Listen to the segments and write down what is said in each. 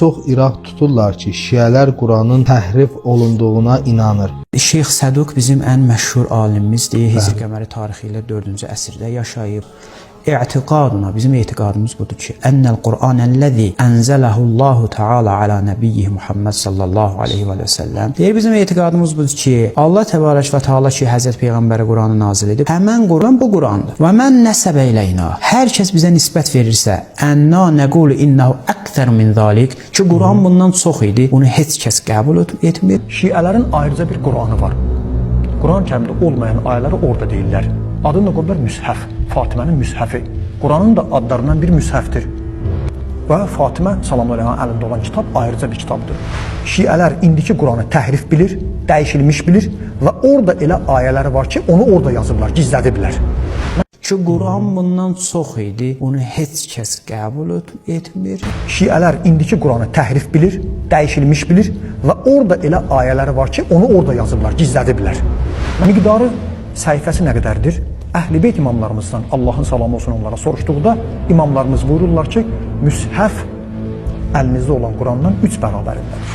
çox irad tuturlar ki, şiələr Quranın təhrif olunduğuna inanır. Şeyx Səduq bizim ən məşhur alimimizdir. Hicri qəməri tarixi ilə 4-cü əsrdə yaşayıb. İ'tiqaduna, bizim etiqadımız budur ki, ennel Qur'anəl-ləzi ənzələhullahu Teala alə nəbiyyihi Muhammed sallallahu aleyhi və səlləm. Deyir, bizim etiqadımız budur ki, Allah Təbarək və Teala ki, Həzrət Peyğəmbərə Qur'anı nazil edib, həmən Qur'an bu Qur'andır. Və mən nəsəbə eləyna. Hər kəs bizə nisbət verirsə, ənna nəqulu innehu əksər min zalik, ki, Qur'an bundan çox idi, bunu heç kəs qəbul etmir. Şiələrin ayrıca bir Qur'anı var. Quran-ı Kərimdə olmayan ayələri orada deyirlər. Adını da qoyublar Müshəf, Fatimənin Müshəfi. Quranın da adlarından bir Müshəfdir. Və Fatimə salamlar əleyha əlində olan kitab ayrıca bir kitabdır. Şiələr indiki Quranı təhrif bilir, dəyişilmiş bilir və orada elə ayələri var ki, onu orada yazıblar, gizlədiblər. Ki, Quran bundan çox idi, bunu heç kəs qəbul etmir. Şiələr indiki Quranı təhrif bilir, dəyişilmiş bilir və orada elə ayələri var ki, onu orada yazıblar, gizlədiblər. Miqdarı səhifəsi nə qədərdir? Əhl-i Beyt imamlarımızdan Allahın salamı olsun onlara soruşduqda imamlarımız buyururlar ki, müshəf əlinizdə olan Qurandan 3 bərabərindədir.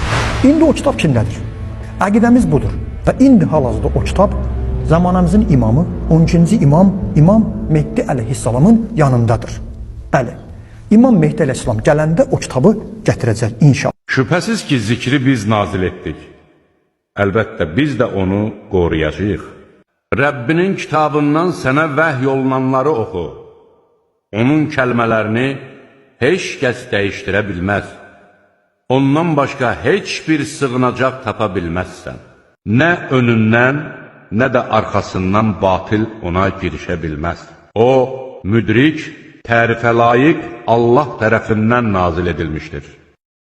İndi o kitab kimdədir? Əqidəmiz budur və indi hal-hazırda o kitab zamanımızın imamı 12-ci imam İmam Mehdi əleyhissalamın yanındadır. Bəli. İmam Mehdi əleyhissalam gələndə o kitabı gətirəcək inşallah. Şübhəsiz ki, zikri biz nazil etdik. Əlbəttə, biz də onu qoruyacağıq. Rəbbinin kitabından sənə vəhy olunanları oxu. Onun kəlmələrini heç kəs dəyişdirə bilməz. Ondan başqa heç bir sığınacaq tapa bilməzsən. Nə önündən, nə də arxasından batil ona girişə bilməz. O, müdrik, tərifə layiq Allah tərəfindən nazil edilmişdir.